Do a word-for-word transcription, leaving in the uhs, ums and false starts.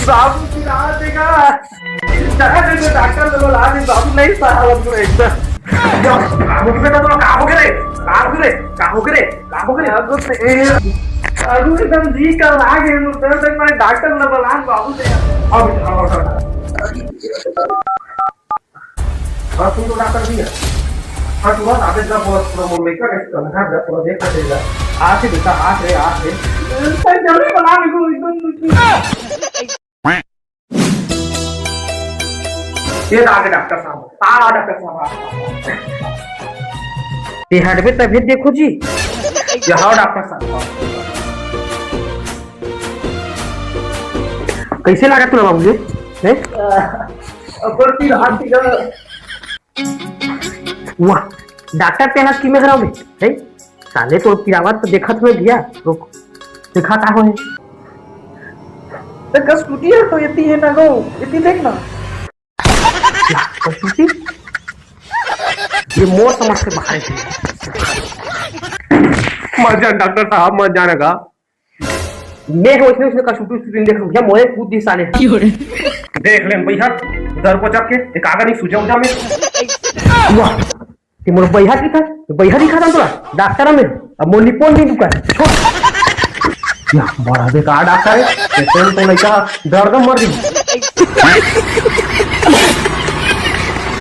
बाबू की रात देगा। चला दे तो डॉक्टर लोग ला दे, बाबू नहीं सहा अब तो एकदम। या, बाबू की बेटा तो का हो गया रे? का हो गया रे? का हो गया रे? का हो गया रे? बाबू से, बाबू एकदम जी का लागे, मुझे डॉक्टर लोग ला बाबू दे। अब, अब, अब। हाँ, तुम तो डॉक्टर भी है। हाँ, तू बस आगे जा, पूरा, पूरा मोड़ में क्या, कैसे करना है, जा, पूरा देख कर चले जा। आके बेटा, आके, आके। सर, जल्दी बना मेरे को, एकदम। ये आ गए डॉक्टर साहब, आ डॉक्टर साहब, आ। ये हटबे तभी देखो जी। ये हाँ डॉक्टर साहब। कैसे लगा तू बाबू जी? हैं? अ, अ, बड़ी हाथी का वाह, डॉक्टर तेरा की में हरावे, हैं? साले तो पिरावत तो देखत हुए भैया, रुक, देखा का होए। तो कस्तूरी है तो इतनी है ना गो, इतनी देख ना। कस्तूरी? ये मोर समझ से बाहर है। मत जान डॉक्टर साहब, मत जाना का। मैं हो इसने, उसने कसूटी उसूटी नहीं देख रहा, मोए कूद दी साले। देख लेन भैया, डर को जाके एक आगा नहीं सूझा उजा में। वाह, ते मोर बैहा की था, बैहा दिखा था तोला, डॉक्टर में, अब मोर निपोन नहीं दुका, छोड़। या, बड़ा बेकार डॉक्टर है, पेशेंट तो लइका दर्द मर गई।